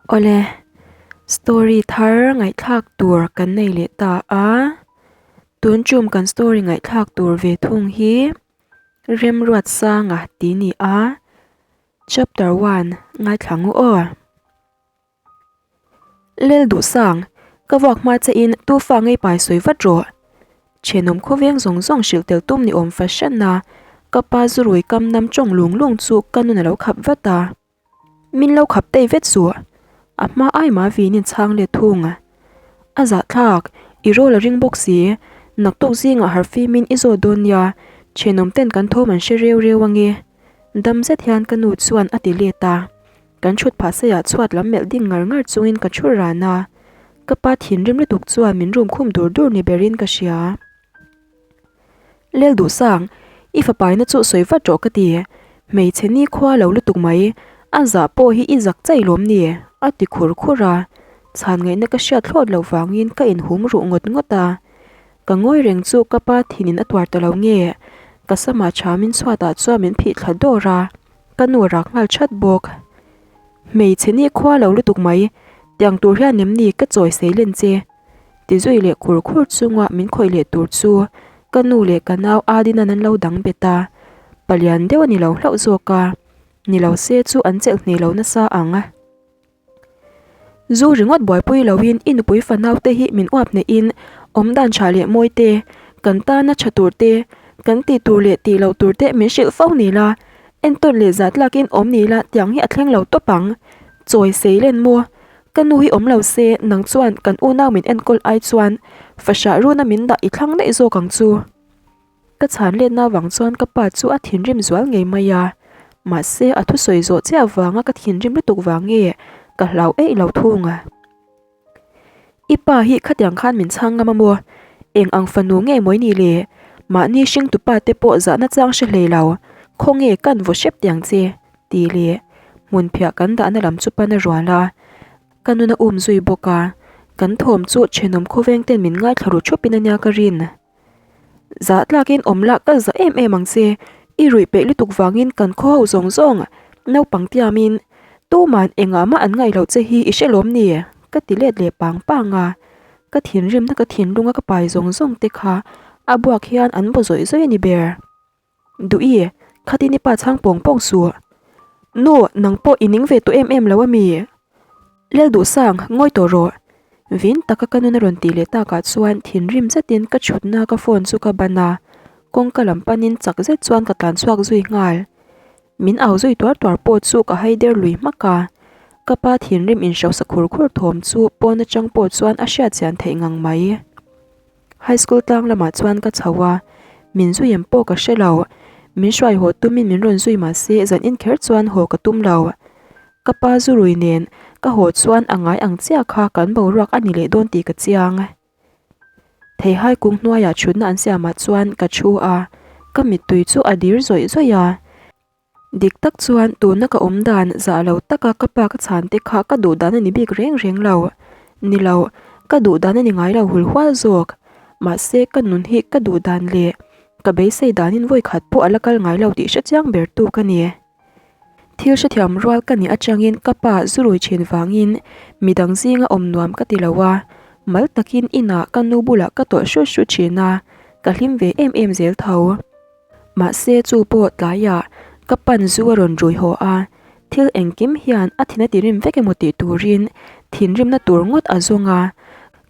Awle, story thar ngaihthlak tur kan nei leh ta a, tun tum kan story ngaihthlak tur ve thung hi Remruatsanga tih ni a, chapter one ngaithla ngu aw. Lel duh sang, ka vuak hma che in tu fa ngei pai sawi vat rawh. Thenawm khawveng zawng zawng hrilh tel tum ni awm fahran a, ka pa zurui kam nam tawng lung lung chu ka nun a lo khap vat a. Min lo khap tei vet suh, a hma ai mah vin in chhang let thung. A zahthlak, i rawl a ring bawk si, naktuk zingah harfim in i zawt dawn nia, thenawm ten kan thawm an hre reu reu ange. Dam zet hian ka nu chuan a ti let a. Kan thut phah saiah chhuat lam melh ding ngar ngar chungin ka thu ran a, ka pa thinrim lutuk chuan min rum khum dur dur ni berin ka hria. Lel duh sang, i fapaina chu sawi vat rawh ka ti, hmeichhe ni khua lo lutuk mai, a zah pawh hi i zak chai lawm ni? a ti khur khur a, chhan ngaihna ka hriat thlawt loh vangin ka inhum ruh ngawt ngawt a. Ka ngawi reng chu ka pa thinin a tuar ta lo nge, ka samah thamin chhuatah chuan min phih thla dawr a. Ka nu rak nghal that bawk. Hmeichhe ni khua lo lutuk mai, tiang tur hian em ni ka chawi sei len che? Ti zui leh khur khur chunga min khawih leh tur chu ka nu leh ka nau Adinan an lo dang bet a, palian deuh a ni lo hlauh zawk a, ni lo se chu an chelh hneh lo nasa ang. Zu ringawt buaipui loin i nupui fanau te hi min uap hnehin awm dan tha leh mawi te, kan tana tha tur te, kan tih tur leh tih loh tur te min hrilh fo ni la, entawn leh zat lakin awm ni la tiang hi a thleng lo tawp ang. Chawi sei len maw? Ka nu hi awm lo se nang chuan kan unau min enkawl ai chuan fahrah runa min dah i thlang daih zawk ang chu. Ka chhan letna avang chuan ka pa chu a thinrim zual ngei mai a, mahse a thusawi zawh chiah avanga ka thinrim lutuk vang nge ka hlau eih lo thung a. I pa hi khatiang khan min chhang ngam a maw? Eng ang fanu nge mawi ni le? Mahni hringtupa te pawh zahna chang hre hlei lo, khawnge kan vaw hrep tiang che? tih leh hmunphiah kan dahna lam chu pan a rual a. Ka nun a um zui bawk a, kan thawm chu thenawm khawveng ten min ngaithla ru thup in a nia ka rin. Zah tlakin awm lah ka za em em ang che, i ruih peih lutuk vangin kan khaw ho zawng zawng naupang tiamin tuman engah mah an ngaih loh che hi i hre lawm ni? ka ti let leh pang pang a, ka thinrimna ka thinlunga ka pai zawng zawng te kha a buak hian an baw zawih zawih a ni ber. Duhi, khatin i pa chhang pawng pawng suh. Nu, nang pawh i ning ve tawh em em lo a mi? Lel duhsang, ngawi tawh rawh. Vin taka ka nun a rawn tih leh takah chuan thinrim zetin ka chhutna ka phone chu ka ban a, kawngka lam panin chak zet chuan ka tlan chhuak zui nghal. Min au zui tuar tuar pawh chu ka hai der lui hmak a, ka pa thinrim inhrosa khur khur thawm chu pawn atang pawh chuan a hriat chian theih ngang mai. High school tlang lamah chuan ka chho a, min zui em pawh ka hre lo. Min hruai haw tumin min rawn zui mah se zan in kher chuan haw ka tum lo. Ka pa zu rui nen ka haw chuan a ngai ang chiah kha kan boruak a ni leh dawn tih ka chiang. Theihai kung hnuaiah thutna an siamah chuan ka thu a, ka mittui chu a dir zawih zawih a. Dik tak chuan tuna ka awm dan zah lo taka ka pa ka chhan te kha ka duh dan a ni bik reng reng lo. Ni lo, ka duh dan a ni ngai lo hul hual zawk. Mahse ka nun hi ka duh dan leh ka beisei danin vawi khat pawh a la kal ngai lo tih hre chiang ber tu ka ni. Thil hrethiam rual ka nih atangin ka pa zu rui thin vangin midang zinga awm nuam ka ti lo a, mal takin inah ka nu bulah ka tawlh hrut hrut thin a, ka hlim ve em em zel tho. Mahse chu pawh tlaiah ka pan zu a rawn rui haw a, thil engkim hian a thin a ti rim vek emaw tih turin thinrimna tur ngawt a zawng a,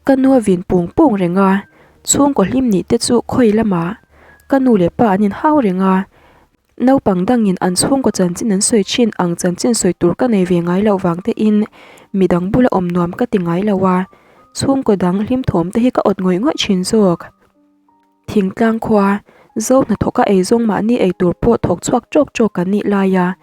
ka nu a vin pung pung reng a, chhungkaw hlim nih te chu khawi lamah ka nu leh pa an inhau reng a, naupang dangin an chhungkaw chanchin an sawi thin ang chanchin sawi tur ka nei ve ngai loh vang tein midang bula awm nuam ka ti ngai lo a, chhungkaw dang hlim thawm te hi ka awt ngawih ngawih thin zawk. Thingtlang khua, Zo hnathawka eizawng mahni ei tur pawh thawk chhuak tawk tawk kan nih lai a,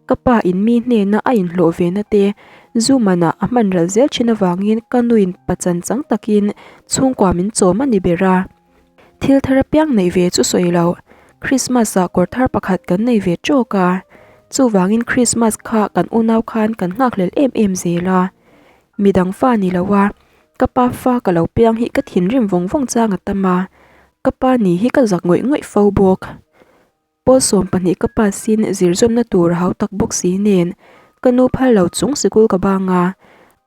ka pa in mi hnena a inhlawh ve na te zu manah a hman ral zel thin avangin ka nuin pachan chang takin chhungkua min chawm a ni ber a. Thil thar apiang neih ve chu sawi lo, Christmas ah kawr thar pakhat kan nei ve tawk a, chuvangin Christmas kha kan unau khan kan nghakhlel em em zel a. Midang fa ni lo a, Ka pa fa ka lo piang hi ka thinrim vawng vawng chang a tam a, ka pa ni hi ka zak ngawih ngawih fo bawk. Pawl 12 ka pa sin zir zawmna tur a hau tak bawk si nen ka nu phal lo chung sikul ka bang a.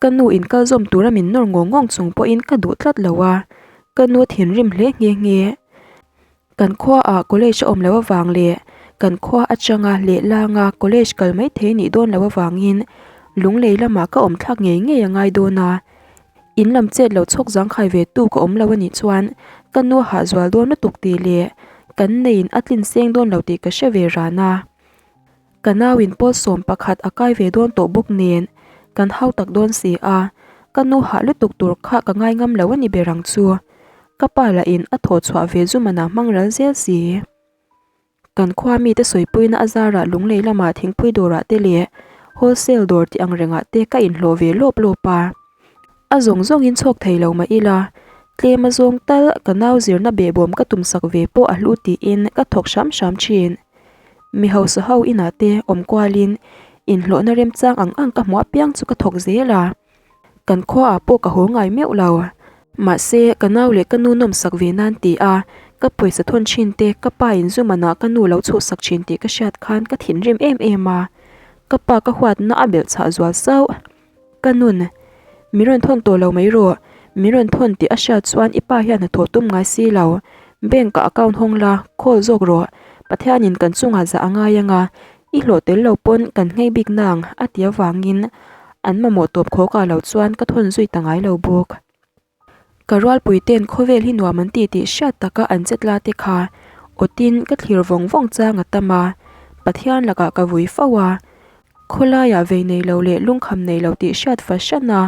Ka nu in kal zawm tura min nawr ngawng ngawng chung pawhin ka duh tlat lo a, ka nu a thinrim hle nghe nghe. Kan khuaah college a awm loh avang leh kan khua atanga lehlanga college kal mai thei nih dawn loh avangin Lunglei lamah ka awm thlak ngei ngei a ngai dawn a. In lam chet lo chhawk zangkhai ve tu ka awm lo a nih chuan ka nu a hah zual dawn lutuk tih leh kan neiin a tlin seng dawn lo tih ka hre ve ran a. Ka nauin pawlsawm pakhat a kai ve dawn tawh bawk nen kan hau tak dawn si a, ka nu hah lutuk tur kha ka ngai ngam lo a ni ber ang chu. Ka pa lahin a thawh chhuah ve zu manah hmang ral zel si. Kan khua mite sawipuina a zarah Lunglei lamah thingpui dawrah te leh wholesale dawr tih ang rengah te ka inhlawh ve lawp lawp a. A zawng zawngin chhawk thei lo mah ila, tlem a zawng tal ka nau zirna behbawm ka tumsak ve pawh a hlu tiin ka thawk hram hram thin. Mi hausa ho inah te awm kualin inhlawhna remchang ang ang ka hmuh apiang chu ka thawk zel a, kan khuaah pawh ka haw ngai meuh lo. Mahse, ka nau leh ka nu nawmsak ve nan ti a, ka pawisa thawn thin te ka pa in zu manah ka nu lo chhuhsak thin tih ka hriat khan ka thinrim em em a, ka pa ka huatna a belh chhah zual sauh. Ka nun, min rawn thawn tawh lo mai rawh, min rawn thawn tih a hriat chuan i pa hian hnathawh tum ngai si lo, bank ah account hawng la, call zawk rawh, Pathianin kan chungah zah a ngai anga, i hlawh tel lo pawn kan nghei bik nang a ti avangin an mamawh tawp khawk ah lo chuan ka thawn zui ta ngai lo bawk. Ka rualpui ten khawvel hi nuam an ti tih hriat taka an che tla te kha awtin ka thlir vawng vawng chang a tam a, Pathian lakah ka vui fo a, khawlaiah vei nei lo leh lungkham nei lo tih hriat fahran a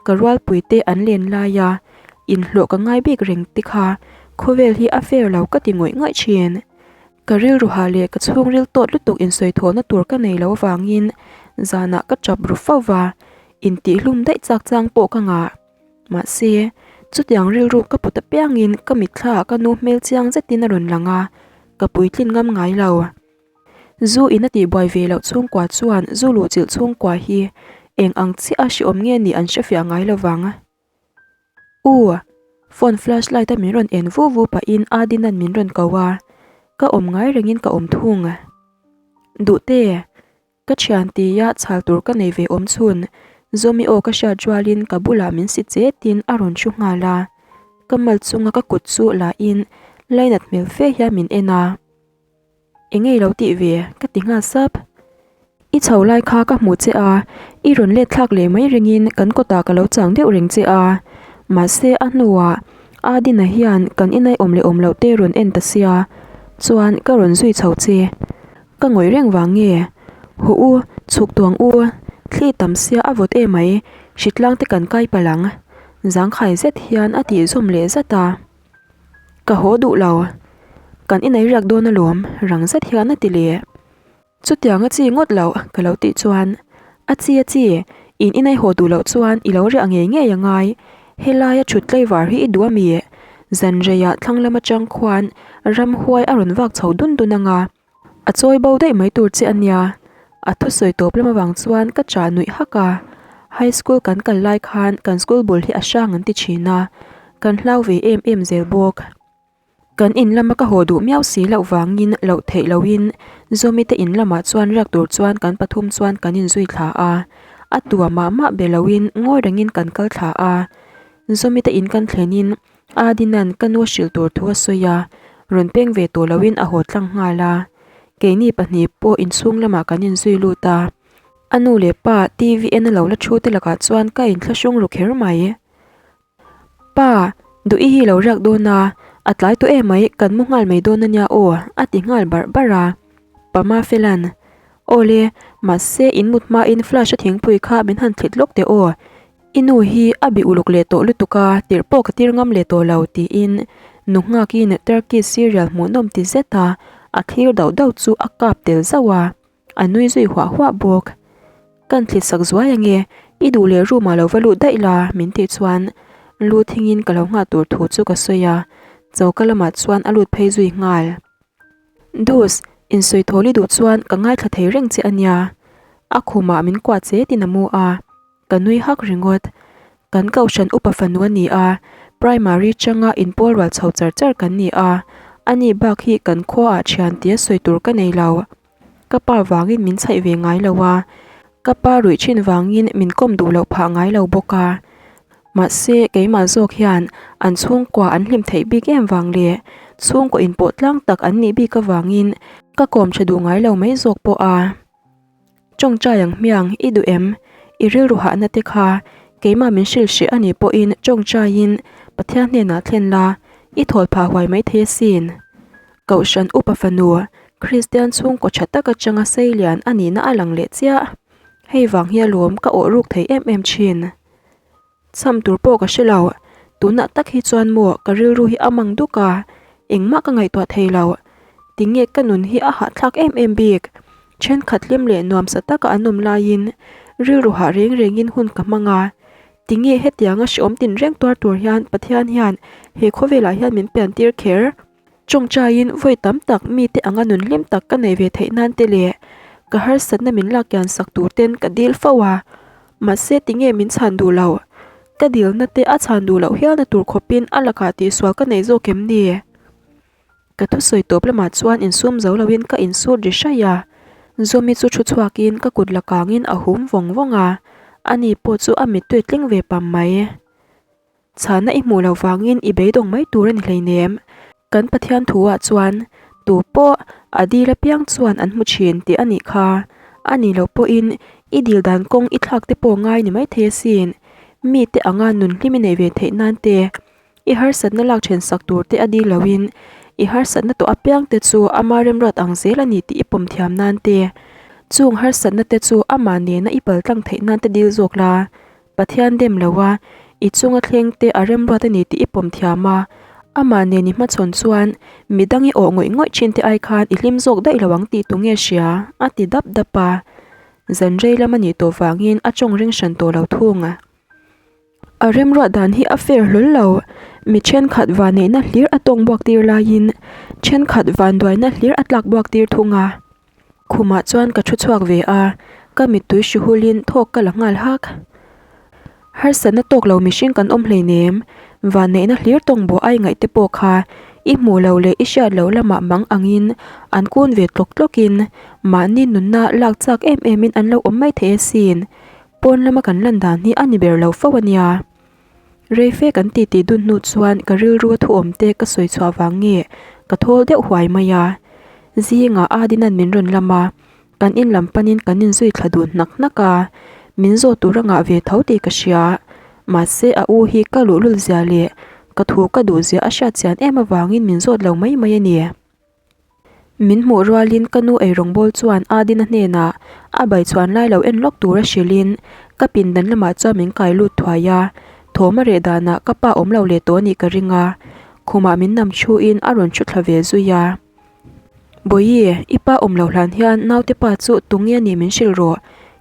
ka rualpui te an len lai a, inhlawh ka ngai bik reng te kha khawvel hi a fair lo ka ti ngawih ngawih thin. Ka rilru hah leh ka chhungril tawt lutuk insawi thawhna tur ka nei lo avangin zanah ka tap ru fo va, intihhlum daih chak chang pawh ka ngah. Mahse, chutiang rilru ka put apiangin ka mitthlaah ka nu hmel chiang zetin a rawn lang a, ka puitlin ngam ngai lo. Zu in a tihbuai ve loh chhungkua chuan zu luhchilh chhungkua hi eng ang chiah a hreawm nge nih an hrefiah ngai lo vang. U! Phone flashlight a min rawn en vu vu pahin Adina'n min rawn ko a, ka awm ngai rengin ka awm thung. Duhte! Ka thian tia chhal tur ka nei ve awm chhun, Zawmi aw ka hriat rualin ka bulah min si chetin a rawn thu nghal a, ka mal chunga ka kut chu lahin lainat hmel fe hian min en a. Engei lo tih ve? ka ti nghal sap. I chho lai kha ka hmuh che a, i rawn let thlak leh mai ringin kan kawtah ka lo chang deuh reng che a, mahse a hnuah Adina hian kan inai awm leh awm loh te rawn en ta sia, chuan ka rawn zui chho che. Ka ngawih reng vang nge? Hawh u, chhuk tuang u, thli tam sia a vawt emai, hritlang te kan kai palh ang. Zangkhai zet hian a tih zawm leh zat a. Ka haw duh lo. Kan inei riak dawn alawm, rang zet hian a ti leh. Chutiang a chi ngawt loh ka lo tih chuan, A chi a chi, in inei haw duh loh chuan i lo riah ngei ngei a ngai. Helaia thut tlaivar hi i duh a mi? Zanreiah thlang lam atang khuan ramhuai a rawn vak chho dun dun anga. A chawi bo daih mai tur che a nia. A thusawi tawp lam avang chuan ka chah nuih hak a. High school kan kal lai khan kan school bul hi a hrang an ti thin a, kan hlau ve em em zel bawk. Kan in lama ka haw duh miau si loh vangin loh theih lohin Zawmi te in lamah chuan riak tur chuan kan pathum chuan kan inzui thla a. A tua mah mah be loin ngawi rengin kan kal thla a. Zawmi te in kan thlenin Adinan ka nu hrilh tur thu a sawi a, rawn peng ve tawh loin a haw tlang nghal a. Keini pahnih pawh inchhung lamah kan inzui lut a. A nu leh pa TV en a lo la thu te lakah chuan ka inthlahrung ru kher mai. Pa, duh i hi lo riak dawn a, a tlai tawh emai kan mu nghal mai dawn ania aw a ti nghal barh barh a. Pa Mafelan, Awle, mahse in mut hmain flash a thingpui kha min han thlit lawk teh aw, I nu hi a bi uluk leh tawh lutuk a, tirh pawh ka tir ngam leh tawh lo tiin nu nghakin Turkey cereal hmuhnawm ti zet a, a thlir dauh dauh chu a kap tel zauh a, a nui zui huah huah bawk. Kan thlit sak zuai ange, i duh leh room ah lo va lut daih la min tih chuan lu thingin ka lo nghah tur thu chu ka sawi a, choka lamah chuan a lut phei zui nghal. Dus, insawi thawl i duh chuan ka ngaithla thei reng che ania, a khumah min kuah chetin a mu a. Ka nui hak ringawt. Kan kohhran upa fanu a ni a, primary changa inpawl rual chho char char kan ni a, ani bak hi kan khuaah thian tia sawi tur ka nei lo. Ka pa vangin min chhaih ve ngai lo a. Ka pa ruih thin vangin min kawm duh loh phah ngai lo bawk a. Mahse, keimah zawk hian an chhungkua an hlim theih bik em vang leh chhungkaw inpawh tlang tak an nih bik avangin ka kawm tha duh ngai lo mai zawk pawh a. Tawngtai ang hmiang i duh em? I rilru hahna te kha keimah min hrilh hreh a nih pawhin tawngtaiin Pathian hnenah thlen la, i thawl phah huai maithei asin. Kohhran upa fanu, Kristian chhungkaw tha tak atanga sei lian a nihna a lang leh chiah. Hei vang hi alawm ka awh ruk thei em em thin. Chham tur pawh ka hre lo, tunah tak hi chuan maw ka rilru hi a mang duk a, engmah ka ngaihtuah thei lo. Tinge ka nun hi a hahthlak em em bik? Thenkhat hlim leh nuamsa taka an awm laiin rilru hah reng rengin hun ka hmang a. Tinge hetianga hreawm tinreng tuar tur hian Pathian hian he khawvelah hian min piantir kher? Tawngtaiin vawi tam tak mite anga nun hlim tak ka nei ve theih nan te leh ka harsatna min lak kian sak tur ten ka dil fo a, mahse tinge min chhan duh lo? Ka dilna te a chhan duh loh hialna tur khawpin a lakah tihsual ka nei zawk em ni? Ka thusawi tawp lamah chuan insum zo loin ka insut ri hraih a, Zawmi chu thu chhuakin ka kut la kangin a hum vawng vawng a, ani pawh chu a mittui tling ve pam mai. Chhana i hmuh loh vangin i beidawng mai tur a ni hleinem. Kan Pathian thu ah chuan tu pawh a dil apiang chuan an hmu thin tih a nih kha. A nih loh pawhin i dil dan kawng i thlak te pawh ngai ni maithei asin. Mite anga nun hlim i neih ve theih nan te, i harsatna lak then sak tur te a dil lohin i harsatna tawh apiang te chu ama remruat ang zel a ni tih i pawm thiam nan te, chung harsatna te chu amah nena i paltlang theih nan te dil zawk la. Pathian dem lo a, i chunga thleng te a remruat a ni tih i pawm thiam a, amah nen i hmachhawn chuan midang i awh ngawih ngawih thin te ai khan i hlim zawk daih lo ang tih tu nge hria? a ti dap dap a. Zan rei lam a nih tawh vangin a tawng ring hran tawh lo thung a. A remruat dan hi a fair hlawl lo, mi thenkhat vanneihna hlir a tawng buak tir laiin thenkhat vanduaina hlir a tlak buak tir thung a. Khumah chuan ka thu chhuak ve a, ka mittui hri hulin thawk ka la nghal hak. Harsatna tawk lo mihring kan awm hleinem, vanneihna hlir tawng bawh ai ngaih te pawh kha i hmuh loh leh i hriat loh lamah mang angin an kun ve tlawk tlawkin mahni nunna lak chak em emin an lo awm mai thei asin. Pawn lama kan lan dan hi a ni ber lo fo a nia. Rei fe kan titi dun hnu chuan ka rilru a thuawm te ka sawi chhuah vang nge ka thawl deuh huai mai a. Zingah Adinan min rawn lam a, kan in lam panin kan inzui thla dun hnak hnak a, min zawh tur a ngah ve tho tih ka hria. Mahse a u hi ka luhlul zia leh ka thu ka duh zia a hriat chian em avangin min zawt lo mai mai a ni. Min hmuh rualin ka nu eirawngbawl chuan Adina hnenah a bai chhuan lai lo en lawk tura hrilhin ka pindan lamah chuan min kai lut thuai a, thawm a reh danah ka pa awm lo leh tawh anih ka ring a, khumah min nam thuin a rawn thu thla ve zui a. Bawihi, i pa awm lo hlan hian naute pa chu tunge anih min hrilh rawh,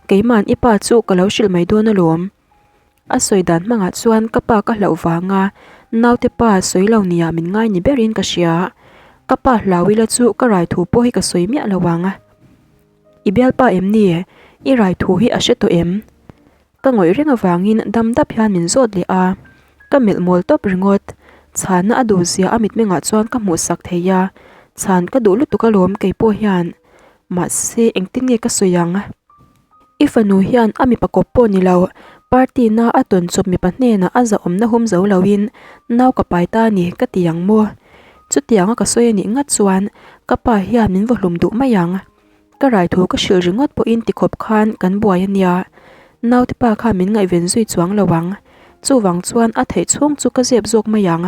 keima'n i pa chu ka lo hrilh mai dawn alawm. A sawi dan hmangah chuan ka pa ka hlauh vanga naute pa sawi lo nia min ngai ni berin ka hria. Ka pa hlau ila chu ka rai thu pawh hi ka sawi miah lo ang. I bialpa em ni? I rai thu hi a hre tawh em? Ka ngawih reng avangin dam dap hian min zawt leh a. Ka melh mawl tawp ringawt. Chhana a duh zia a mitmengah chuan ka hmuh sak thei a. Chhan ka duh lutuk alawm kei pawh hian. Mahse engtin nge ka sawi ang? I fanu hian a mipa kawp pawh ni lo, party na a tawn chawp mipa hnenah a zahawmna hum zo loin nau ka pai ta ni ka ti ang maw? Chutianga ka sawi a nih ngat chuan ka pa hian min vaw hlum duh mai ang. Ka rai thu ka hrilh ringawt pawhin ti khawp khan kan buai a nia. Naute pa kha min ngaihven zui chuang lo ang. Chuvang chuan a theih chhung chu ka zep zawk mai ang.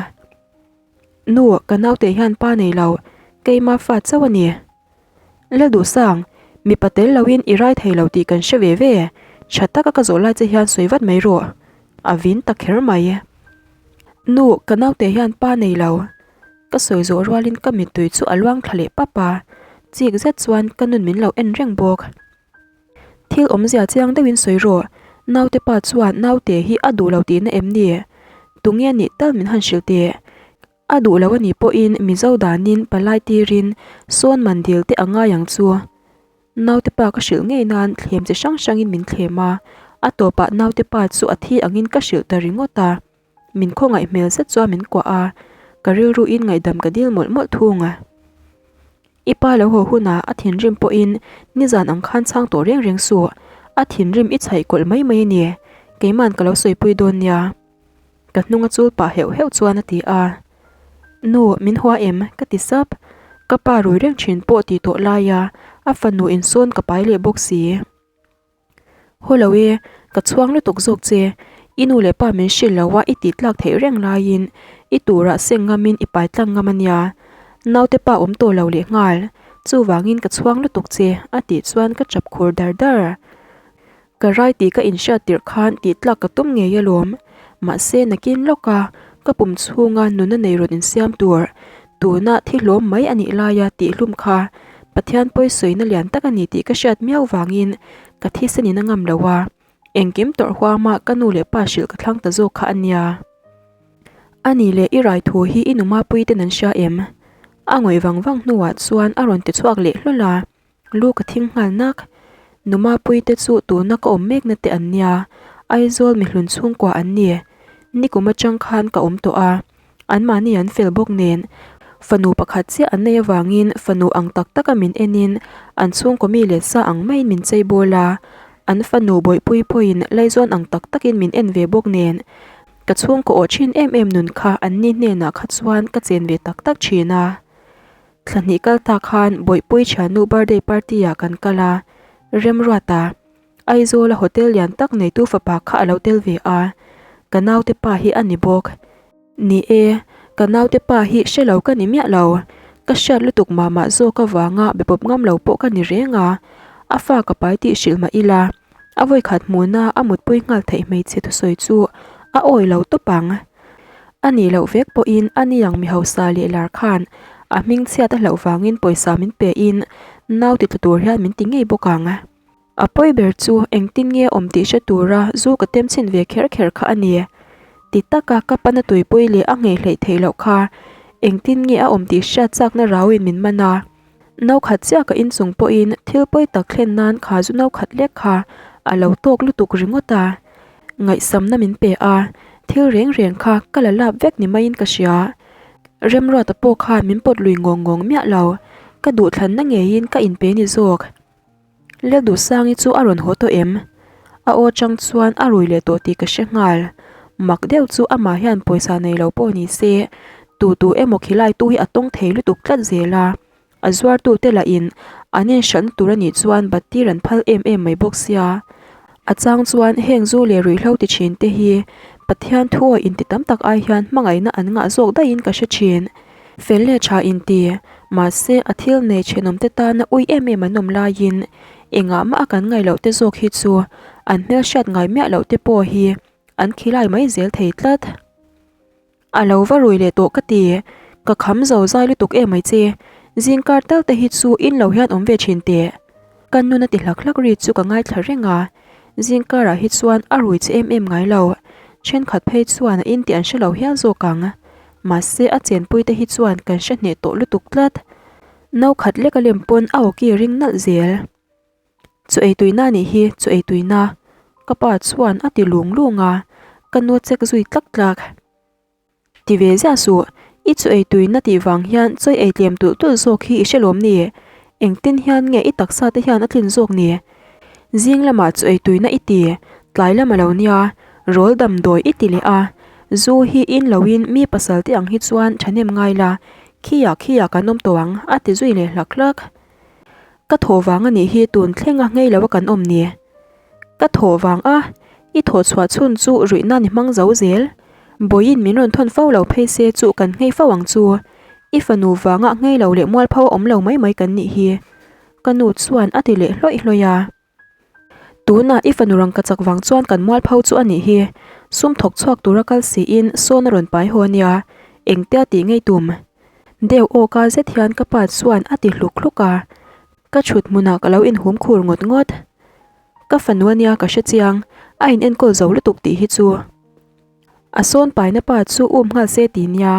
Nu, ka naute hian pa nei lo, keima fa chauh a ni. Lalduhsang, mipa tel loin i rai thei lo tih kan hre ve ve, tha taka ka zawh lai che hian sawi vat mai rawh, a vin ta kher mai. Nu, ka naute hian pa nei lo. Ka sawi zawh rualin ka mittui chu a luang thla leh pap a, chik zet chuan ka nun min lo en reng bawk. Thil awmzia chiang deuhin sawi rawh, naute pa chuan naute hi a duh lo tihna em ni? Tunge nih tal min han hrilh teh? A duh lo a nih pawhin Mizo danin palai tirin sawn man dil te a ngai ang chu. Naute pa ka hrilh ngei nan thlem chi hrang hrangin min thlem a, a tawpah naute pa chu a thi angin ka hrilh ta ringawt a. Min khawngaih hmel zet chuan min kuah a, ka rilruin ngaihdam ka dil mawlh mawlh thung a. I pa lo haw hunah a thinrim pawhin nizan ang khan chhang tawh reng reng suh. A thinrim i chhaih kawlh mai mai a ni. Keima'n ka lo sawipui dawn nia. Ka hnung a chul pah heuh heuh chuan a ti a. Nu, min hua em? ka ti sap. Ka pa rui reng thin pawh tih tawh laia a fanu insawn ka pai leh bawk si. Haw lo e, ka chhuang lutuk zawk che. I nu leh pa min hrilh lo a i tih tlak theih reng laiin i turah seng ngamin i pai tlang ngam a nia. Naute pa awm tawh lo leh nghal. Chuvangin ka chhuang lutuk che a tih chuan ka chap khur dar dar. Ka rai tih ka inhriat tirh khan tih tlak ka tum ngei alawm. Mahse nakin lawka ka pum chhunga nuna nei rawn insiam tur tuna thi hlawm mai a nih laia tih hlum kha Pathian pawisawina lian tak a ni tih ka hriat miau vangin ka thisen in a ngam lo a, engkim tawrh huama ka nu leh pa hrilh ka thlang ta zawk kha a nia. A ni leh i rai thu hi i numapui ten an hria em? A ngawih vang vang hnuah chuan a rawn ti chhuak leh hlawl a. Lu ka thing nghal nak. Numapui te chu tuna ka awm mekna te an nia, Aizawl mihlun chhungkua an ni. Nikum atang khan ka awm tawh a, anmahni an fel bawk nen. Fanu pakhat chiah an nei avangin fanu ang tak taka min enin an chhungkaw mi leh sa ang maiin min chei bawl a, an fanu bawihpui pawhin laizawn ang tak takin min en ve bawk nen. Ka chhungkaw awh thin em em nun kha anni hnenah kha chuan ka chen ve tak tak thin a. Thla hnih kal ta khan Bawihpui thiannu birthday party ah kan kal a, Remruata, Aizawla hotel lian tak neitu fapa kha a lo tel ve a, ka naute pa hi a ni bawk. Ni e, ka naute pa hi hre lo ka ni miah lo, ka hriat lutuk mah mah zawk avanga be pawp ngam lo pawh ka ni reng a, a fa ka pai tih hrilh mah ila, a vawikhat hmuhna a mutpui nghal theih hmeichhe thusawi chu a awi lo tawp ang. A nih loh vek pawhin a ni ang mi hausa leh lar khan a hming chhiat a hlauh vangin pawisa min pe in nau ti tla tur hian min ti ngei bawk ang. A pawi ber chu engtin nge awm tih hre tura zu ka tem chhin ve kher kher kha a ni. Ti taka ka pana tuipui leh a nghei hleih theih loh kha engtin nge a awm tih hriat chakna rauin min man a. No khat chiah ka inchung pawhin thil pawi tak thlen nan kha zu no khat lek kha a lo tawk lutuk ringawt a. Ngaihsamna min pe a, thil reng reng kha ka la lap vek ni maiin ka hria. Remruata pawh khan min pawt lui ngawng ngawng miah lo, ka duhthlanna ngeiin ka inpe ni zawk. Lalduhsangi chu a rawn haw tawh em? A aw chang chuan a rui leh tawh tih ka hre nghal. Mak deuh chu amah hian pawisa nei lo pawh ni se, tu tu emaw khilaitu hi a tawng thei lutuk tlat zel a. A zuartute lahin an inhralhna tur a nih chuan battir an phal em em mai bawk sia. A chang chuan heng zu leh ruihhlo ti thin te hi Pathian thu aw inti tam tak ai hian hmangaihna an ngah zawk daihin ka hre thin. Fel leh tha inti, mahse a thil nei thenawmte tana ui em em an awm laiin engah mah a kan ngaih loh te zawk hi chu an hmelhriat ngai miah loh te pawh hi an khilai mai zel thei tlat. A lo va rui leh tawh ka ti, ka kham zo zai lutuk em mai che, zingkar tal te hi chu in lo hian awm ve thin teh. Ka nun a ti hlak hlak ri chu ka ngaithla reng a, zingkarah hi chuan a rui che em em ngai lo, thenkhat phei chuan a in tih an hre lo hial zawk ang. Mahse a chenpui te hi chuan kan hre hneh tawh lutuk tlat. No khat lek a lem pawn a awki ring nalh zel. Chu ei tuina nih hi, chu ei tuina. Ka pa chuan a ti lung lung a, ka nu check zui tlak tlak. Ti ve ziah suh, i chu ei tuina tih vang hian chawi ei tlem tulh tulh zawk hi i hre lawm ni? Engtin hian nge i taksa te hian a tlin zawk ni? Zing lamah chu ei tuina i ti, tlai lam a lo nia, rawl damdawi i ti leh a, zu hi in loin mi pasal te ang hi chuan thahnem ngai la, khiah khiah kan awm tawh ang a ti zui leh hlak hlak. Ka thawh vang a nih hi tun thleng a nghei lo a kan awm ni. Ka thawh vang a, i thawh chhuah chhun chu ruih nan i hmang zo zel. Bawiin min rawn thawn fo lo phei se chu kan nghei fo ang chu. I fanu vanga nghei lo leh mualpho a awm lo mai mai kan nih hi. Ka nu chuan a ti leh hlawih hlawih a. Tunah i fanu rangka chak vang chuan kan mualpho chu a nih hi. Sum thawk chhuak tura kal siin sawn a rawn pai haw a nia. Engtia tih ngei tum? Deuh awka zet hian ka pa chuan a ti hluk hluk a. Ka chhut hmunah ka lo inhum khur ngawt ngawt. Ka fanu a nia ka hre chiang, a in enkawl zo lutuk tih hi chu. A sawn paina pa chu um nghal se ti nia.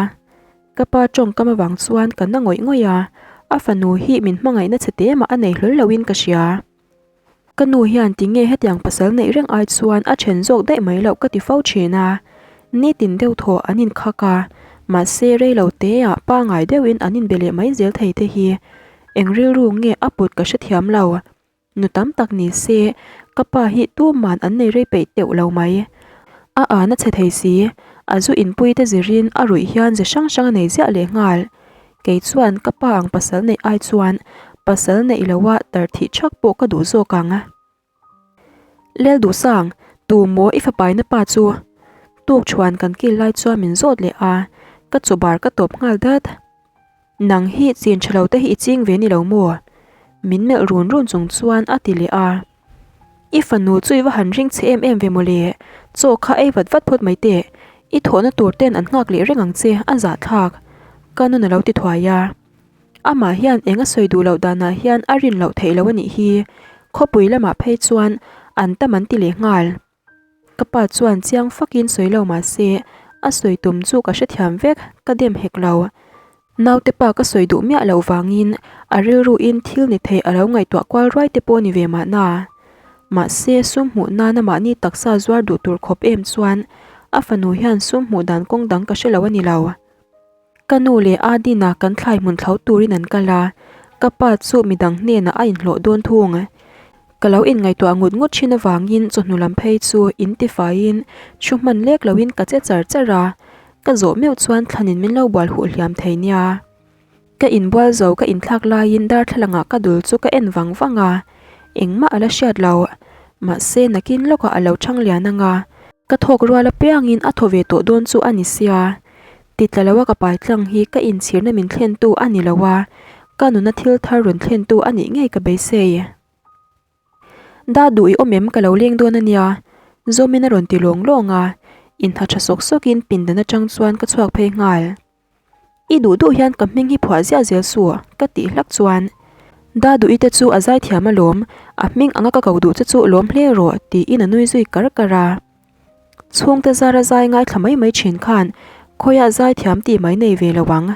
Ka pa tawngkam avang chuan ka na ngawih ngawih a, a fanu hi min hmangaihna chhe te mah a nei hlawl loin ka hria. Ka nu hian tinge hetiang pasal neih reng ai chuan a then zawk daih mai loh ka ti fo thin a, nitin deuh thaw an inkhak a, mahse rei lo teah pangai deuhin an inbe leh mai zel thei te hi eng rilru nge a put ka hrethiam lo. Nu tam tak ni se, ka pa hi tuman an nei rei peih teuh lo mai. A an a chhe thei si, a zu inpui te zirin a ruih hian ze hrang hrang a nei ziah leh nghal. Kei chuan ka pa ang pasal neih ai chuan pasal neih loha tar thih thak pawh ka duh zawk ang. Lel Duhsang, tu maw i fapaina pa chu? Tuk thuan kan kil lai chuan min zawt leh a, ka chawbar ka tawp nghal dat. Nang hi chin tha lo te hi i ching ve ni lo maw? Min melh run run chung chuan a ti leh a. I fanu chu i va han ring che em em ve maw le, chaw kha ei vat vat phawt mai teh, i thawhna tur ten an nghak leh reng ang che, a zahthlak. Ka nun a lo ti thuai a. Amah hian eng a sawi duh loh danah hian a rin loh theih loh a nih hi, khawpui lamah phei chuan an tam an ti leh nghal. Ka pa chuan chiang fakin sawi lo mah se, a sawi tum chu ka hrethiam vek, ka dem hek lo. Naute pa ka sawi duh miah loh vangin a rilruin thil ni thei a lo ngaihtuah kual ruai te pawh ni ve mahna. Mahse, sum hmuh nana mahni taksa zuar duh tur khawp em chuan a fanu hian sum hmuh dan kawng dang ka hre lo a ni lo. Ka nu leh Adina kan thlai hmun thlo turin an kal a, ka pa chu midang hnenah a inhlawh dawn thung. Ka lo inngaihtuah ngut ngut thin avangin chawhnu lam phei chu in tifaiin thu hman lek loin ka che char char a, ka zawh meuh chuan thlanin min lo bual huh hliam thei nia. Ka inbual zo ka inthlak laiin darthlalangah ka dul chu ka en vang vang a, engmah a la hriat lo. Mahse nakin lawkah a lo chhang lian anga, ka thawk rual apiangin a thaw ve tawh dawn chu a ni sia. Ti tla loa ka pai tlang hi ka inchhirna min thlentu a ni lo a, ka nuna thil thar rawn thlentu a nih ngei ka beisei. Da duh i awm em ka lo leng dawn a nia, Zawmin a rawn ti lawng lawng a, inha tha sawk sawkin pindan atang chuan ka chhuak phei nghal. I duh duh hian ka hming hi phuah ziah zel suh ka tih hlak chuan Da duh i te chu a zaithiam alawm, a hming anga ka ko duh che chu lawm hle rawh tiin a nui zui kar kar a. Chhungte zara zai ngaithla mai mai thin khan khawiah zaithiam tih mai nei ve lo ang.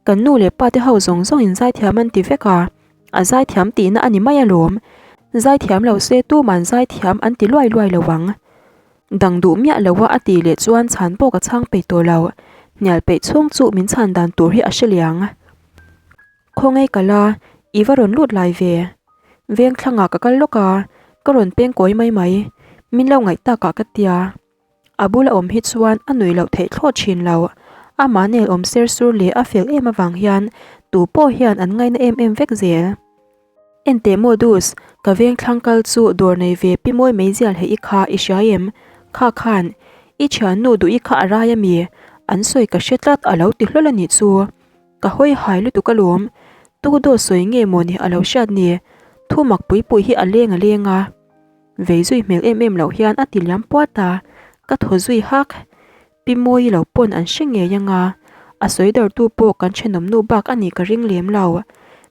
Kan nu leh pa te ho zawng zawngin zaithiam an ti vek a, a zaithiam tihna a ni mai alawm. Zaithiam lo se tuman zaithiam an ti luai luai lo ang. Dang duh miah lo a a tih leh chuan chhan pawh ka chhang peih tawh lo. Hnial peih chhung chu min chhan dan tur hi a hre liang. Khawngaih ka la, i va rawn lut lai ve. Veng thlangah ka kal lawk a, ka rawn peng kawi mai mai. Min lo ngaih takah ka tia. A bula awm hi chuan a nuih loh theih thlawt thin lo. Amah nel awm ser sur leh a fel em avang hian tu pawh hian an ngaina em em vek zel. Enteh maw Dus, ka veng thlang kal chu dawr nei ve pi mawi mai zial hei i kha i hria em? Kha khan, i thiannu duh i kha a rai ami? An sawi ka hre tlat a lo ti hlawl a nih chu. Ka hawi hai lutuk alawm, tu dawt sawi nge maw ni a lo hriat ni? Thu mak pui pui hi a leng a leng a. Vei zui hmel em em loh hian a ti liam puat a, ka thaw zui hak. Pi Mawi lo pawn an hre ngei anga, a sawi dartu pawh kan thenawmnu bak a nih ka ring lem lo.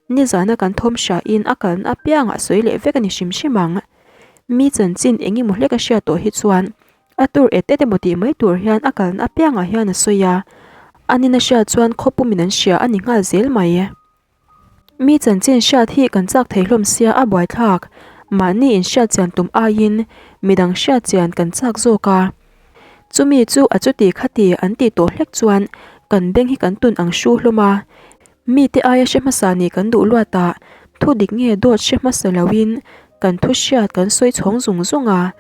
Nizana kan thawm hriain a kalna apiangah sawi leh vek a ni hrim hrim ang. Mi chanchin eng emaw hlek a hriat tawh hi chuan A tur et et emaw tih mai tur hian a kalna apiangah hian a sawi a, a nina hriat chuan khawpumin an hria a ni nghal zel mai. Mi chanchin hriat hi kan chak thei hlawm sia a buaithlak, mahni inhriat chian tum aiin midang hriat chian kan chak zawk a. Chumi chu a chuti khati an tih tawh hlek chuan kan beng hi kan tun ang hru hlawm a, mite aia hre hmasa nih kan duh luat a, thu dik nge dawt hre hmasa loin kan thu hriat kan sawi chhawng zung zung a.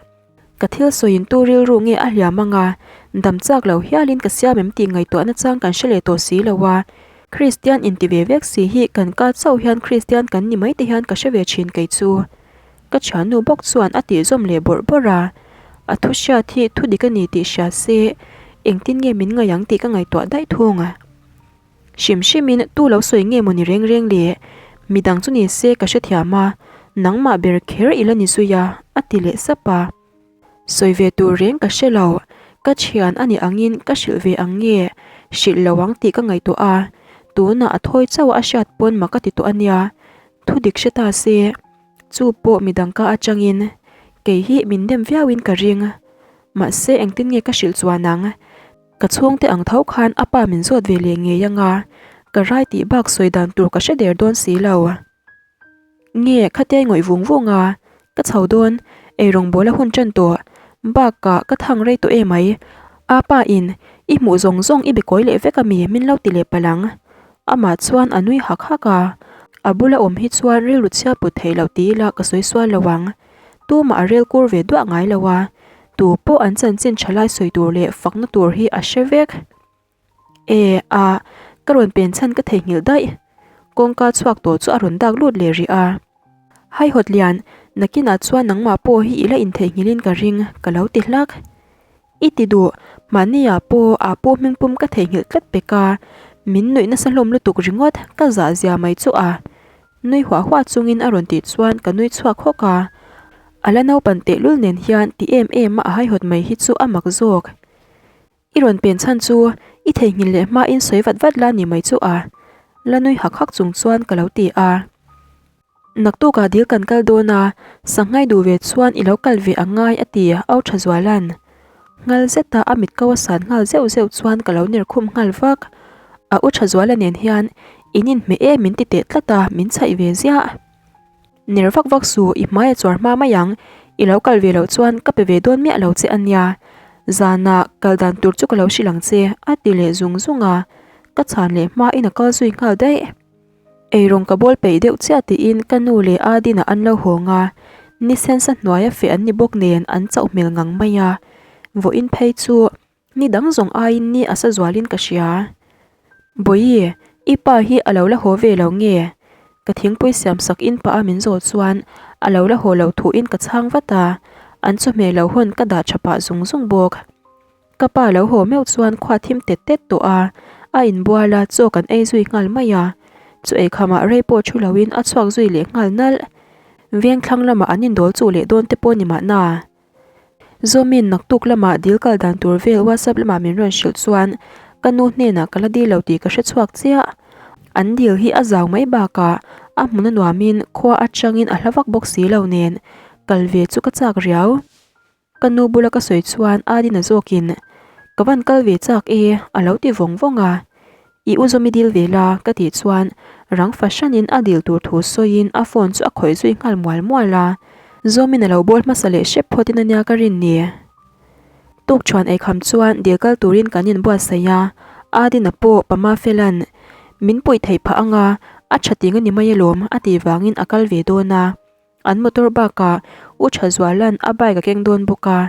Ka thil sawiin tu rilru nge a hliam anga, dam chak lo hialin ka siam em tih ngaihtuahna chang kan hre leh tawh si lo a. Kristian inti ve vek si hi kan ka chauh hian Kristian kan ni mai te hian ka hre ve thin kei chu. Ka thiannu bawk chuan a tih zawm leh bawrh bawrh a. A thu hriat hi thu dik a ni tih hria se engtin nge min ngaih ang tih ka ngaihtuah daih thung. Hrim hrimin tu lo sawi nge maw ni reng reng le? Midang chu ni se ka hrethiam a, nangmah ber kher i la ni zui a, a ti leh sap a. Sawi ve tur reng ka hre lo, ka thian a nih angin ka hrilh ve ang nge, hrilh lo ang tih ka ngaihtuah a, tunah a thawi chauh a a hriat pawn mak a ti tawh a nia, thu dik hre ta se, chu pawh midang ka atangin kei hi min dem viauin ka ring, mahse engtin nge ka hrilh chuan ang? Ka chhungte ang tho khan a pa min zawt ve leh ngei anga, ka rai tih bak sawi dan tur ka hre der dawn si lo. Nge khatia ngawih vung vung a, ka chho dawn, eirawng bawl a hun tan tawh, bakah ka thang rei tawh emai, a pa in i hmuh zawng zawng i be kawi leh vek ami min lo ti leh palh ang. Amah chuan a nui hak hak a. A bula awm hi chuan rilru chhia put theih loh ti ila ka sawi sual lo ang. Tumah a rel kur ve duah ngai lo a, tu pawh an chanchin tha lai sawi tur leh fakna tur hi a hre vek. E a, ka rawn pen chhan ka theihnghilh daih. Kawngka chhuak tawh chu a rawn dak lut leh rih a. Haihawt lian, nakinah chuan nangmah pawh hi i la intheihnghilhin ka ring, ka lo ti hlak. I ti duh, mahniah pawh a pu hmingpum ka theihnghilh tlat pek a, min nuih nasa hlawm lutuk ringawt ka zah zia mai chu a. Nui huah huah chungin a rawn tih chuan ka nui chhuak hawk a, a la naupan tehlul nen hian ti em em a a haihawt mai hi chu a mak zawk. I rawn pen chhan chu i theihnghilh leh hmain sawi vat vat la ni mai chu a, la nui hak hak chung chuan ka lo ti a. Naktukah dil kan kal dawn a, Sanghai duh ve chuan i lo kal ve ang ngai a ti au tha zualan. Nghal zeta a mit ko a san nghal zeuh zeuh chuan ka lo ner khum nghal vak. A u tha zuala nen hian in inhmeh e min ti teh tlat a, min chhaih ve ziah. Ner vak vak su, i hmai a chuar hma mai ang, i lo kal ve loh chuan ka pe ve dawn miah lo che a nia. Zanah kal dan tur chu ka lo hrilh ang che a ti leh zung zung a, ka chhan leh hmain a kal zui nghal daih. Eirawng ka bawl peih deuh chiah tiin ka nu leh Adina an lo hawng a, ni sensa hnuaia feh an ni bawk nen an chauh hmel ngang mai a, vawiin phei chu ni dang zawng aiin ni a sa zualin ka hria. Bawihi, i pa hi a lo la haw ve lo nge? Ka thingpui siam sak in pah a min zawh chuan a lo la haw loh thuin ka chhang vat a, an chawhmeh lo hawn ka dah tha pah zung zung bawk. Ka pa lo haw meuh chuan khua thim tet tet tawh a, a inbual a, chaw kan ei zui nghal mai a. Chaw ei khamah rei pawh thu loin a chhuak zui leh nghal nalh. Veng thlang lamah an indawl chuh leh dawn te pawh ni mahna. Zawmin naktuk lamah dil kal dan tur vel WhatsApp lamah min rawn hrilh chuan ka nu hnenah ka la dil lo tih ka hre chhuak chiah. An dil hi a zau mai bakah a hmun a nuamin khua atangin a hla vak bawk si lo nen kal ve chu ka chak riau. Ka nu bula ka sawi chuan Adina zawkin, Ka van kal ve chak e, a lo ti vawng vawng a. I u zawmi dil ve la, ka tih chuan rang fahranin a dil tur thu sawiin a phone chu a khawih zui nghal mual mual a. Zawmin a lo bawl hmasa leh hrep phawtin a nia ka rin ni. Tukṭhuan eikham chuan dil kal turin kan inbuatsaih a, Adina pawh Pama Fela'n min puih theih phah anga a ṭha ting a ni mai alawm a tih vangin a kal ve dawn a. An motor bakah U Thazuala'n a bike a keng dawn bawk a,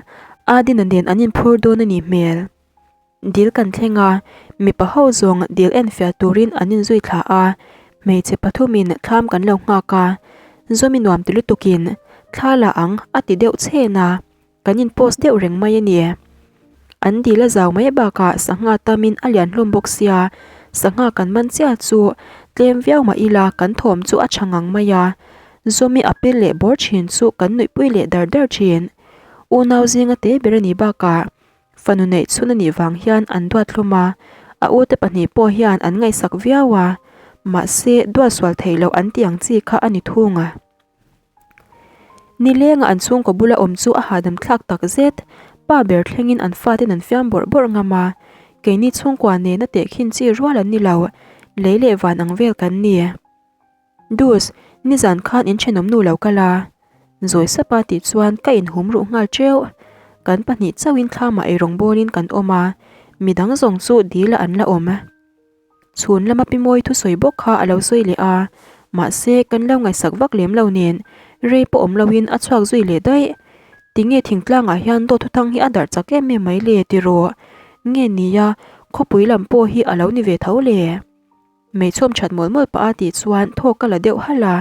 Adina nen an inphur dawn a nih hmel. Dil kan thleng a, mipa ho zawng dil enfiah turin an inzui thla a, hmeichhe pathumin thlam kan lo nghak a, Zawmi nuam ti lutukin thla la ang a ti deuh chhen a. Kan in post deuh reng mai a ni. An dil a zau mai bakah sangha tamin a lian hlawm bawk sia, sangha kan man chiah chu tlem viau mah ila kan thawm chu a tha ngang mai a. Zawmi a pil leh bawr thin chu kan nuihpui leh dar dar thin. Unau zinga te ber a nih bakah fanu neih chhun a nih vang hian an duat hlawm a, a ute pahnih pawh hian an ngaihsak viau a, mahse duat sual theih loh an tih ang chi kha a ni thung a. Nilenga an chhungkaw bula awm chu a hahdam thlak tak zet. Pa ber thlengin an faten an fiam bawrh bawrh ngam a, keini chhungkua nena tehkhin chi rual an ni lo, lei leh van ang vel kan ni. Dus, nizan khan in thenawm nu lo kal a. Zawi sapa tih chuan ka inhum ruh nghal teuh. Kan pahnih chauhin thlamah eirawng bawlin kan awm a, midang zawng chu dil ah an la awm. Chhun lama pi Mawi thusawi bawk kha a lo sawi leh a, mahse kan lo ngaihsak vak lem lo nen rei pawh awm loin a chhuak zui leh daih. Tinge thingtlangah hian dawt thuthang hi a darh chak em em mai le tiraw? Nge nia khawpui lam pawh hi a lo ni ve tho le? Meichhawm that mawlh mawlh pah a tih chuan thawk ka la deuh halh a.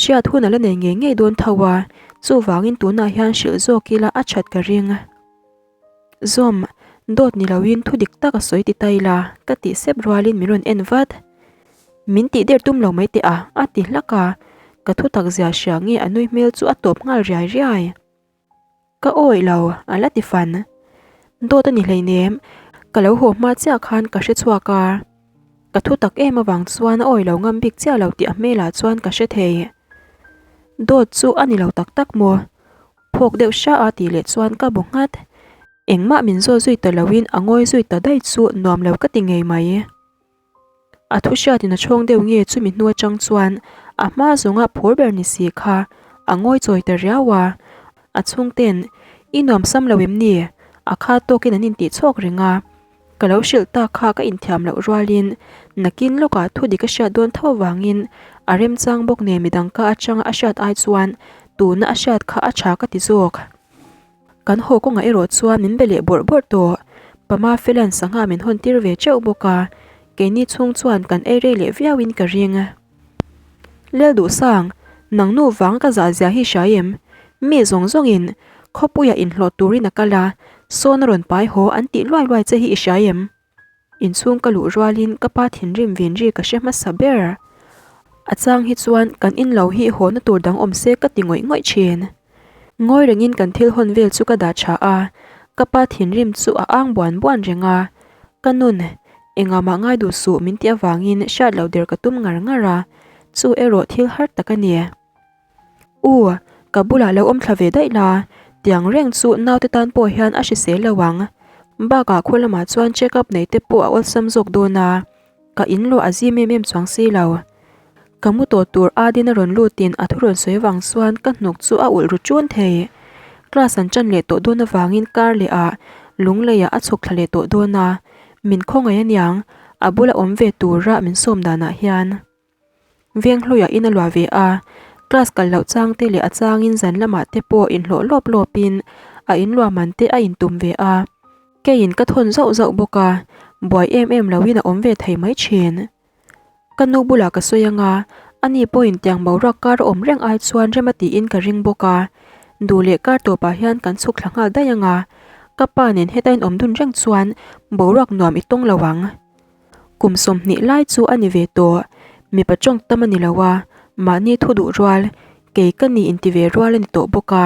Hriat hun a la nei ngei ngei dawn tho a, chuvangin tunah hian hrilh zawk ila a that ka ring. Zawm, dawt ni loin thu dik tak a sawi ti ta ila, ka tih sep rualin min rawn en vat. Min tih der tum lo mai teh a, a ti hlak a, ka thu tak zia hria nge a nui hmel chu a tawp nghal riai riai. Ka awih lo, a la ti fan. Dawt a ni hleinem, ka lo haw hma chiah khan ka hre chhuak a. Ka thu tak em avang chuan a awih lo ngam bik chiah lo tih a hmelah chuan ka hre thei. Dawt chu a ni lo tak tak maw? Phawk deuh hra a tih leh chuan ka bu nghat. Engmah min zawt zui ta loin a ngawi zui ta daih chu nuam lo ka ti ngei mai. A thu hriatin a chhawng deuh nge chumi hnu atang chuan a hma zawnga phur ber ni si kha a ngawi chawi ta riau a. A chhungten, I nuam sam lo em ni? A kha tawkin an intih chhawk reng a. Ka lo hrilh tak kha ka inthiam loh rualin nakin lawkah thu dik a hriat dawn tho vangin a remchang bawk nen midang ka atanga a hriat ai chuan tuna a hriat kha a tha ka ti zawk. Kan haw kawngah erawh chuan min be leh bawrh bawrh tawh. Pama Felan sangha min hawn tir ve teuh bawk a, keini chhung chuan kan ei rei leh viauin ka ring. Lel Duhsang, nang nu vang ka zah zia hi hria em? Mi zawng zawngin khawpuiah inhlawh turin a kal a, sawn a rawn pai haw an tih luai luai che hi i hria em? Inchhung ka luh rualin ka pa thinrim vin ri ka hre hmasa ber. A chang hi chuan kan in lo hi hawna tur dang awm se ka ti ngawih ngawih thin. Ngawi rengin kan thil hawn vel chu ka dah tha a, ka pa thinrim chu a ang buan buan reng a. Ka nun, engah mah ngai duh suh min tih avangin hriat loh der ka tum ngar ngar a, chu erawh thil har tak a ni. U, ka bulah lo awm thla ve daih la, tiang reng chu naute tan pawh hian a hrisel lo ang. Bakah khaw lamah chuan check up nei te pawh a awlsam zawk dawn a, ka in luah a zim em em chuang si lo. Ka mu tawh tur Adin a rawn lutin a thu rawn sawi vang chuan ka hnuk chu a ulh ru ṭun thei. Class an ṭan leh tawh dawn avangin kar leh ah Lungleiah a chhuk thla leh tawh dawn a, min khawngaih aniang a bula awm ve tura min sawm danah hian. Venghluiah in a luah ve a, class kal loh chang te leh a changin zan lamah te pawh inhlawh lawp lawpin a inluah man te a intum ve a. Keiin ka thawn zauh zauh bawk a, buai em em loin a awm ve thei mai thin. Ka nu bulah ka sawi anga, ani pawhin tiang boruak kar a awm reng ai chuan rem a tiin ka ring bawk a. Duh leh kar tawpah hian kan chhuk thla nghal daih anga, ka pa nen heta in awm dun reng chuan boruak nuam i tawng lo ang. Kum 20 lai chu a ni ve tawh, mipa tawng tam a ni lo a, mahni thu duh rual, kei ka ni inti ve rual a ni tawh bawk a.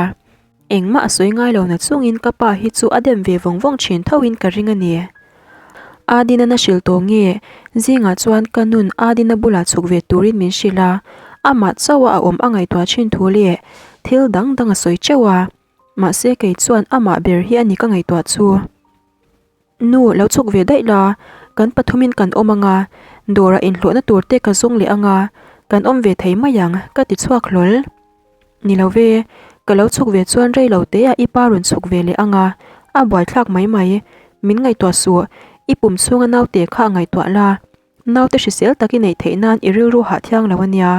Engmah a sawi ngai lo na chungin ka pa hi chu a dem ve vawng vawng thin thoin ka ring a ni. Adina na hrilh tawh nge? Zingah chuan ka nun Adina bulah chhuk ve turin min hrilh a, amah chauha a awm a ngaihtuah thin thu leh thil dang dang a sawi teuh a, mahse kei chuan amah ber hi a ni ka ngaihtuah chu. Nu, lo chhuk ve daih la, kan pathumin kan awm ang a, dawrah inhlawhna tur te ka zawng leh ang a, kan awm ve thei mai ang, ka ti chhuak hlawl. Ni lo ve, ka lo chhuk ve chuan rei lo te ah i pa rawn chhuk ve leh ang a, a buaithlak mai mai. Min ngaihtuah suh, i pum chhunga naute kha a ngaihtuah la. Naute hrisel tak i neih theih nan i rilru hah thiang lo a nia.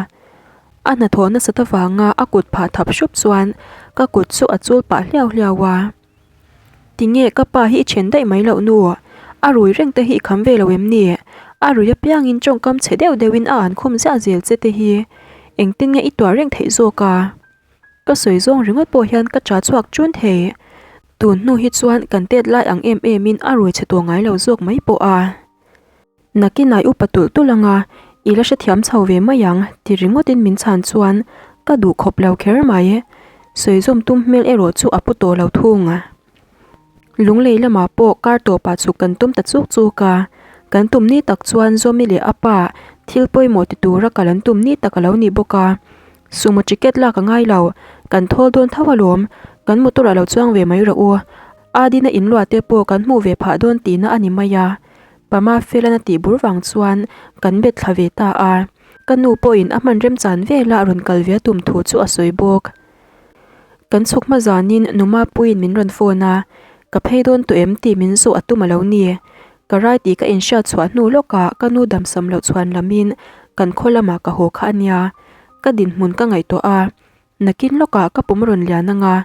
A hnathawh nasat avanga a kut phah thap hrup chuan ka kut chu a chul pah hliau hliau a. Tinge ka pa hi i then daih mai loh nu? A rui reng te hi i kham ve lo em ni? A rui apiangin tawngkam chhe deuh deuhin a an khum ziah zel che te hi engtin nge i tuar reng theih zawk a? Ka sawi zawng ringawt pawh hian ka cha chhuak chun thei. Tun hnu hi chuan kan tet lai ang em emin a rui chhe tawh ngai lo zawk mai pawh a. Nakinai upa tulh tulh anga i la hrethiam chho ve mai ang ti ringawtin min chhan chuan ka duh khawp lo kher mai. Sawi zawm tum hmel erawh chu a pu tawh lo thung. Lunglei lamah pawh kar tawpah chhuk kan tum ta chuk chuk a, kan tum ni tak chuan Zawmi leh a pa thil pawimawh ti tura kal an tum ni tak a lo ni bawk a. Sumo ticket lak a ngai lo, kan thawl dawn tho alawm, kan motor ah lo chuang ve mai rawh u. Adina inluah te pawh kan hmuh ve phah dawn tihna a ni mai a. Pama Felan a tih bur vang chuan kan bet thla ve ta a, ka nu pawhin a hman remchan vela a rawn kal ve a tum thu chu a sawi bawk. Kan chhuk hma zanin nu Mapuiin min rawn phone a, ka phei dawn tawh em tih min zawh a tum a lo ni. Ka rai tih ka inhriat chhuah hnu lawkah ka nu damsam loh chhuan lamin kan khaw lamah ka haw kha a nia, ka dinhmun ka ngaihtuah a. Nakin lawkah ka pum rawn lian ang a,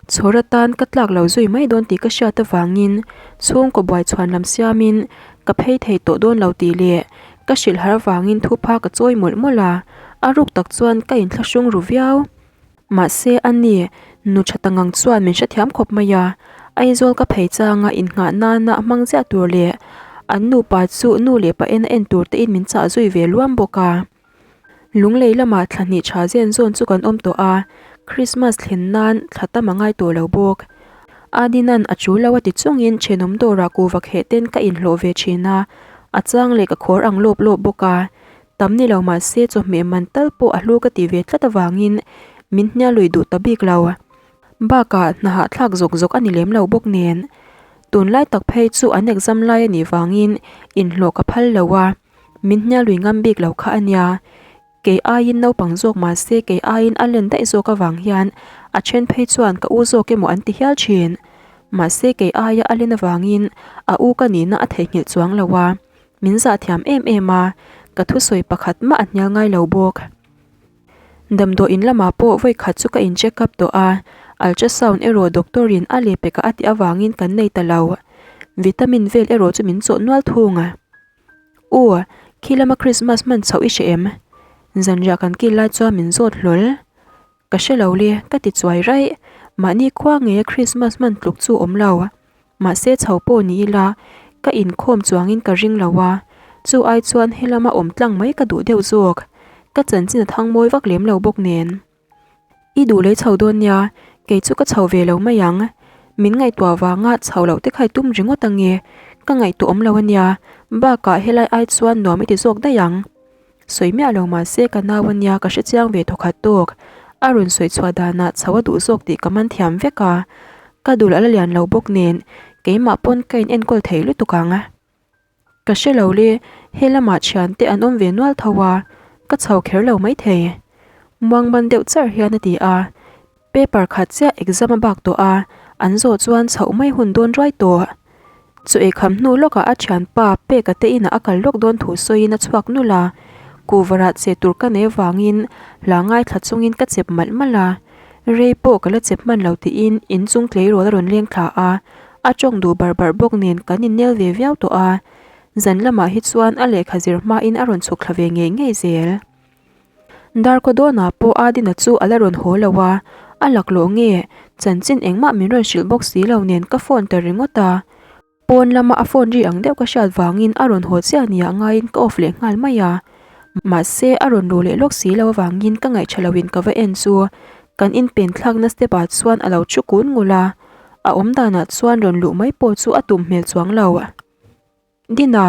chhawr atan ka tlak lo zui mai dawn tih ka hriat avangin chhungkaw buai chhuan lam siamin ka phei thei tawh dawn lo tih leh ka hrilh har avangin thupha ka chawi mawlh mawlh a, a ruk tak chuan ka inthlahrung ru viau. Mahse a ni, nu tha ta ngang chuan min hrethiam khawp mai a, Aizawl ka phei changa innghah nana hmang ziah tur leh an nupa chu nu leh pa en a en tur tein min chah zui ve luam bawk a. Lunglei lamah thla hnih tha zen zawn chu kan awm tawh a, Christmas thlen nan thla tam a ngai tawh lo bawk. Adinan a chul lo a ti chungin thenawm dawrah kuhva kheh ten ka inhlawh ve thin a, a chang leh ka khawr ang lawp lawp bawk a. Tam ni lo mah se chawhmeh man tal pawh a hlu ka ti ve tlat avangin min hnial lui duh ta bik lo. Bakah hna hahthlak zawk zawk a ni lem lo bawk nen. Tunlai tak phei chu an exam lai a nih vangin inhlawh ka phal lo a. Min hnial lui ngam bik lo kha a nia. Kei aiin naupang zawk mah se kei aiin a len daih zawk avang hian a then phei chuan ka u zawk emaw an ti hial thin. Mahse kei aia a len avangin a u ka nihna a theihnghilh chuang lo a, min zah thiam em em a, ka thusawi pakhat mah a hnial ngai lo bawk. Damdawiin lamah pawh vawi khat chu ka in check up tawh a, ultrasound erawh doctor in a leh pekah a tih avangin kan nei ta lo. Vitamin vel erawh chu min chawh nual thung a. Aw, khi lama Christmas hman chhoh i hre em? Zanriah kan kil lai chuan min zawt hlawl. Ka hre lo le, ka ti chuai raih. Mahni khua ngeia Christmas hman tluk chu awm lo. Mahse chho pawh ni ila, ka inkhawm chuangin ka ring lo a. Chu ai chuan helama awm tlang mai ka duh deuh zawk. Ka chanchin a thang mawi vak lem lo bawk nen. I duh lei chho dawn nia, kei chu ka chho ve lo mai ang. Min ngaihtuah vanga chho loh te kha i tum ringawt ange, ka ngaihtuah awm lo ania, bakah helai ai chuan nuam i ti zawk daih ang. Sawi miah lo mahse ka nau ania ka hrechiang ve thawkhat tawk. A rawn sawi chhuah danah chho a duh zawk tih ka man thiam vek a, ka dul a la lian lo bawk nen keimah pawn ka in enkawl thei lutuk ang. Ka hre lo le, he lamah thiante an awm ve nual tho a, ka chho kher lo maithei. Muangban deuh char hian a ti a, paper khat chiah exam a bak tawh a, an zawh chuan chhoh mai hun dawn ruai tawh. Chu eikham hnu lawkah a thianpa Peka te inah a kal lawk dawn thu sawiin a chhuak nulh a, kuvarah che tur ka nei avangin hla ngaithla chungin ka chep malh malh a, rei pawh ka la chep hman lo tiin inchung tleirawl a rawn leng thla a, A tawng duh barh barh bawk nen kan innel ve viau tawh a, zan lamah hi chuan a lehkha zir hmain a rawn chhuk thla ve ngei ngei zel. Darkaw dawnah pawh Adina chu a la rawn haw lo a, a laklawh nge chanchin engmah min rawn hrilh bawk si lo nen ka phone ta ringawt a. Pawn lama a phone ri ang deuh ka hriat vangin a rawn haw chiah nia ngaiin ka off leh nghal mai a. Mahse a rawn luh leh lawk si lo avangin ka ngaihṭha loin ka va en chu kan inpen thlakna step ah chuan a lo thu kun ngul a. A awm danah chuan rawn luh mai pawh chu a tum hmel chuang lo. Dina,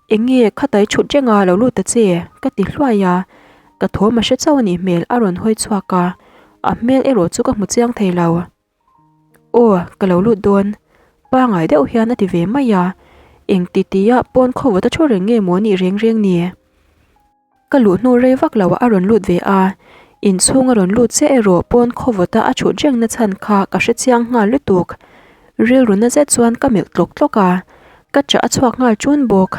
eng nge khatai thut renga lo lut ta che? ka ti hluai a, ka thawm a hre chauh a nih hmel a rawn hawi chhuak a, a hmel erawh chu ka hmu chiang thei lo. Aw, ka lo lut dawn. Pangai deuh hian a ti ve mai a, eng ti tia pawn khawvawt a thu reng nge maw nih reng reng ni? Ka luh hnu rei vak lo ah a rawn lut ve a, inchhung a rawn lut chiah erawh pawn khawvawta a thut reng na chhan kha ka hre chiang nghal lutuk. Rilru na zet chuan ka melh tlawk tlawk a, ka chah a chhuak nghal chun bawk.